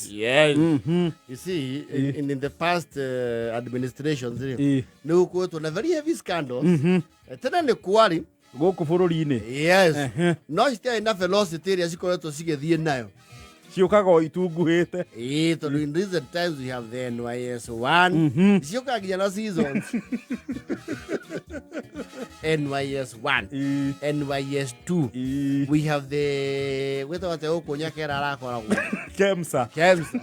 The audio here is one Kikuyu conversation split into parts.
Yes. You see, in the past administrations rĩ, nĩ gũkoretwo na very heavy scandals. Tene nĩ kwarĩ. Gũkũ bũrũri-inĩ. Yes, no citiarĩ na velocity ĩrĩa cikoretwo cigĩthiĩ nayo. Ciũkaga o itunguhĩte. Ĩĩ, tondũ in recent times we have the NYS 1, ciũkaga nginya na seasons, NYS 1, NYS 2. We have the, gwĩtagwo atĩa gũkũ Nyakera arakoragwo? Kemsa. Kemsa.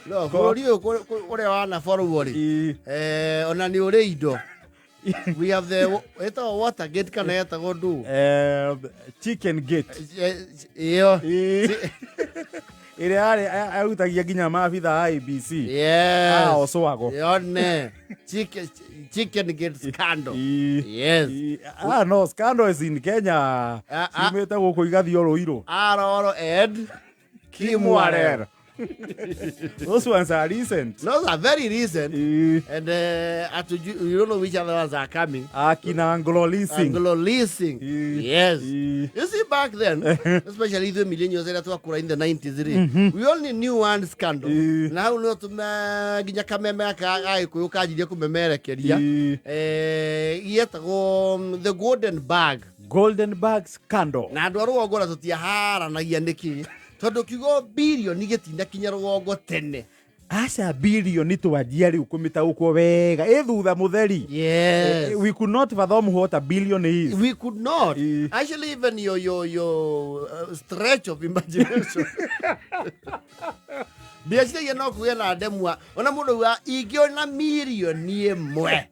No bũrũri ũyũ ũrĩa wanaborwo rĩ, ona nĩ ũrĩ indo. We have the, ĩtagwo Watergate kana ĩtagwo ndũ? Chicken gate. Ĩyo. Ĩrĩa yarĩ arutagia nginya maabitha a IEBC. Yes. Ah, Oswago. Yone chicken gate scandal. Yes. Ah, no scandals in Kenya Ah, ah. ciumĩte gũkũ igathiĩ o Rũirũ. Aroro and Kimwarer. Those ones are recent. Those are very recent. And you don't know which other ones are coming. Akina Anglo Leasing. Anglo Leasing. Yes. You see, back then, especially the millennials ĩrĩa twakũra in the 90s rĩ, we only knew one scandal. Na hau no tũme nginya kameme gaka ga Gĩkũyũ kanjirie kũmemerekeria. Yetagwo the golden bag. Golden bag scandal. Na andũ a rũgongo na tũtiaharanagia nĩkĩ, tondũ kiugo birioni gĩtinakinya rũgongo tene. Aca, bilioni twanjia rĩu kũmĩtaũkwo wega ĩ thutha mũtheri. Yes. We could not fathom what a billion is. We could not. Actually, even your stretch of imagination. Ndieciragia no kũgĩa na ndemwa ona mũndũ auga ingĩona mirioni 1.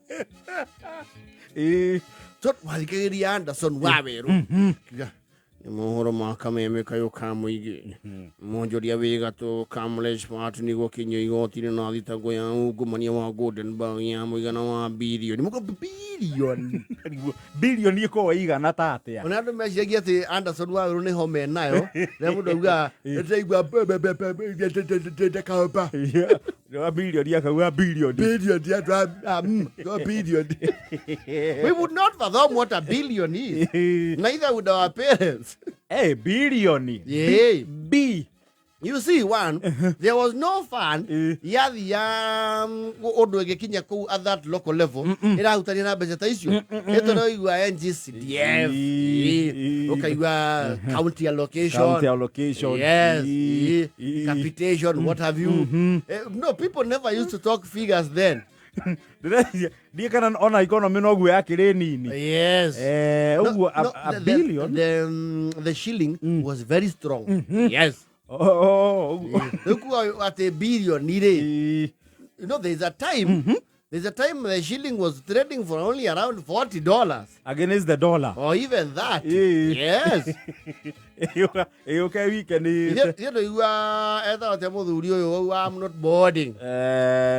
Tondũ wathikagĩria Anderson wa Werũ. Kiuga, nĩ mohoro ma kameme kayũ ka mũingĩ, mwonjoria wĩ gatũ Kamlesh Pattni gũkinyio igoti-inĩ na thitango ya ungumania wa golden bag ya mũigana wa birioni mũko birioni. Bilioni ĩkorwo ĩigana ta atĩa? Ona andũ meciragia atĩ Anderson wa Werũ nĩ homa enayo rĩrĩa mũndũ auga ndĩraigua ndekamba. Wa bilioni akauga bilioni. Billion ya billion. We would not fathom what a billion is, neither would our parents. Eh, bilioni. Yeah. B. You see, one, there was no fund yathia ũndũ ĩgĩkinya kũu at that local level ĩrahutania na mbeca ta icio. Ĩtũraigua NGCDF, ũkaigua county allocation, County allocation. Yes, capitation, what have you. No, people never used to talk figures then. Ndĩreciria ndiĩ kana ona economy noguo yakĩrĩ nini. Yes. Ũguo No, a billion. The shilling was very strong. Yes. Oh, ũguo. Rĩu kuga atĩ billion rĩ, there's a time the shilling was trading for only around $40 Against the dollar. Or even that. Yes. Ĩyũke wikendi. Ithuĩ ndũigua etagwo atĩa mũthuri ũyũ wauga, "I'm not boarding"?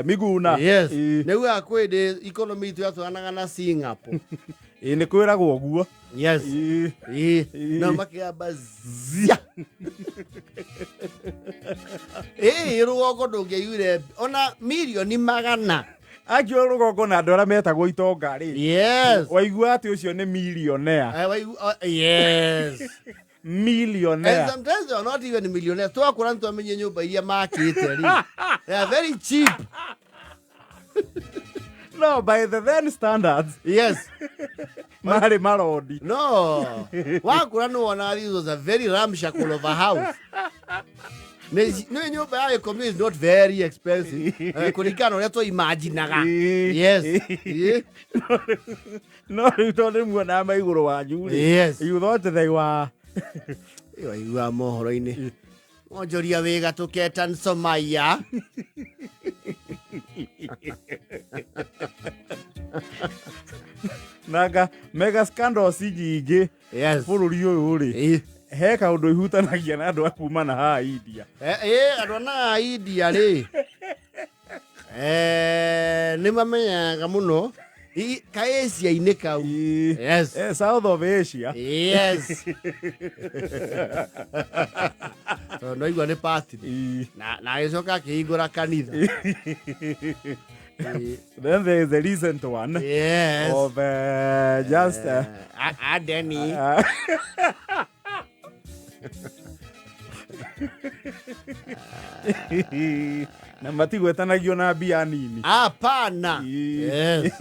Miguna. Yes. Nĩugaga kwĩ ndĩ economy itũ yatwaranaga na Singapore. Ĩ, nĩ kwĩragwo ũguo. Yes. Na makĩamba zia ĩĩ rũgongo ndũngĩaiguire ona mirioni 100. Akio rũgongo na andũ arĩa metagwo itonga rĩ, waigua atĩ ũcio nĩ millionaire. Yes. And Millionaire. sometimes they are not even millionaires. Twakũra nĩtwamenye nyũmba iria makĩte rĩ, they are very cheap. No, by the then standards, marĩ marondi. No, wakũra nĩ wona this was a very ramshackle of a house. Nĩ nyũmba ya gĩkomio is not very expensive, kũringana na ũrĩa twaimaginaga. Yes. No rĩu tondũ nĩ muonaga ma igũrũ wanyu rĩ, you thought they were Waigua mohoro-inĩ mwonjoria wĩ gatũ Ketan Somaiya. Nanga mega scandals nyingĩ bũrũri ũyũ rĩ, he kaũndũ ihutanagia na andũ a kuma na haha India. Andũ ana India rĩ, nĩ mamenyaga mũno ka Asia-inĩ kau. Yes. South of Asia. Yes, tondũ naigua nĩ pati na agĩcoka akĩhingũra kanitha. Then there is a recent one of just Adeni. Na matigwetanagio na mbia nini. Hapana. Yes.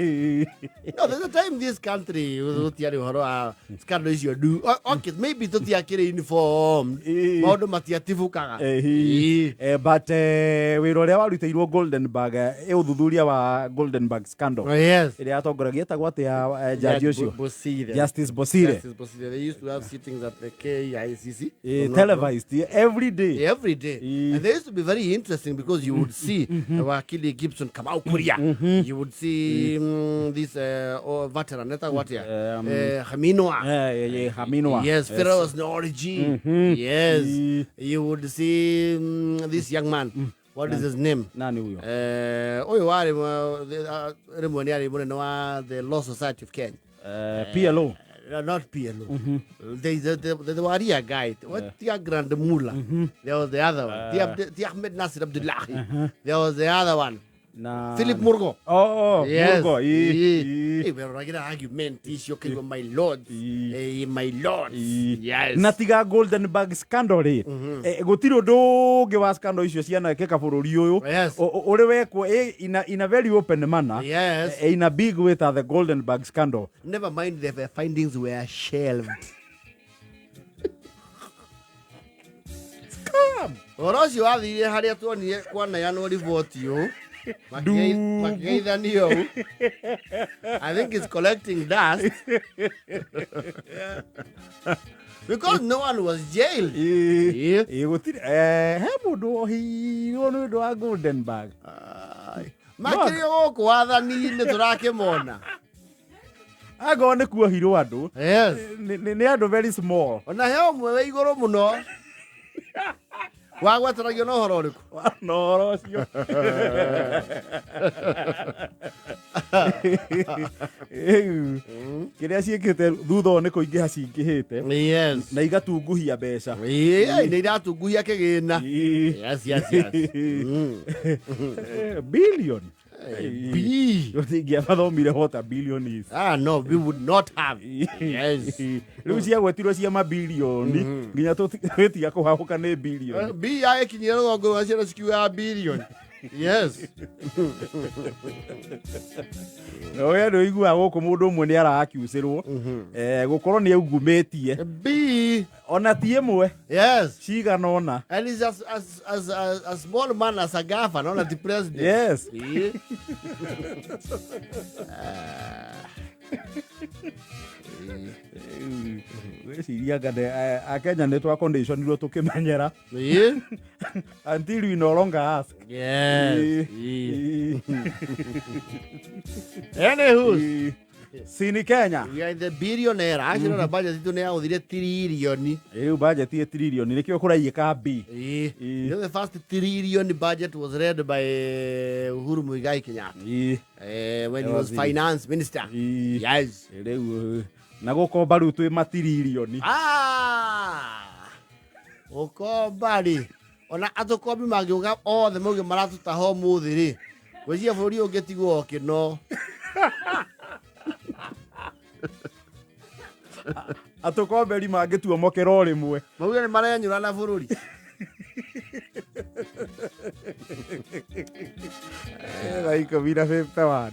No, there's a time this country gũtiarĩ ũhoro wa scandal icio ndu. Okay, maybe tũtiakĩrĩ informed. Maũndũ matiatibũkaga. Ĩĩ. But wĩra ũrĩa warutĩirwo Goldenberg, ũthuthuria wa Goldenberg scandal ĩrĩa yatongoragia etagwo atĩa, jaji ũcio? Bosire. Justice Bosire. Justice Bosire. They used to have sittings at the KICC. Televised every day. Every day. And they used to be very interesting because you would see Wakili Gibson Kamau Kuria. You would see this oh, veteran, etagwo atĩa? Khaminwa. Khaminwa. Yes, Pheroze Nowrojee. Yes. You would see this young man. What is his name? Nani huyo? Ũyũ warĩ rĩmwe nĩ arĩ mũnene wa the Law Society of Kenya. PLO. Not PLO. The Waria guy. What Tia Grand Mullah. There was the other one. Tia Ahmed Nasir Abdullahi. There was the other one. Na Philip Murgo. Oh, Yes. Murgo. Hey, we're argument icio kĩigua, my lords. Eh, my lords. Yes. Na tiga Goldenberg scandal rĩ, gũtirĩ ũndũ ũngĩ wa scandal icio cianekĩka bũrũri ũyũ ũrĩ wekwo in a very open manner, in a big way ta the Goldenberg scandal. Never mind the findings were shelved. Ũhoro ũcio wathire harĩa tuonire kwaneanwo riboti ũũ. Makĩgeithanio ũũ. I think it's collecting dust because no one was jailed. Ĩ, gũtirĩ he mũndũ wohirwo nĩ ũndũ wa Goldenberg. Ai. Makĩrĩ gũkũ wathani-inĩ tũrakĩmona. Angorwo nĩ kuohirwo andũ, nĩ andũ very small. Ona he ũmwe wĩ igũrũ mũno wagwetanagio na ũhoro ũrĩkũ? Na ũhoro ũcio. Ĩu, kĩrĩa ciĩkĩte thutha ũyũ nĩ kũingĩha cingĩhĩte na igatunguhia mbeca. Ĩĩ, nĩ iratunguhia kĩgĩna. Yes. Billion. B. Tũtingĩabathomire what a billion is. Ah, no, we would not have. Yes. Rĩu ciagwetirwo cia mabilioni nginya twĩtiga kũhahũka nĩ bilioni. B yagĩkinyire rũgongo rwa ciana cikiugaga billion. Yes. No we nĩ ũiguaga gũkũ mũndũ ũmwe nĩ arakiucĩrwo gũkorwo nĩ aungumĩtie B. ona ti ĩmwe, cigana ũna. And he's as a small man as a governor, not the president. Yeah. Gwĩciria anga akenya nĩ twakonditionirwo tũkĩmenyera until we no longer ask. Anywho, Sini Kenya. We are in the billionaire. Actually, na budget itu nĩ yaũthire tiririoni. Rĩu budget ĩ tiririoni nĩkĩo kũraiĩka B. You know, the first trillion budget was read by Uhuru Muigai Kenyatta when he was finance minister. Yes. Rĩu na gũkomba rĩu twĩ matiririoni. Ah! Ũkomba rĩ, ona atũkombi mangĩũka othe mauge maratũtaha ũmũthĩ rĩ, gwĩciria bũrũri ũngĩtigwo ũkĩno. Atũkomberi mangĩtuomokera o rĩmwe. Mauge nĩ marenyũra na bũrũri. 10:51.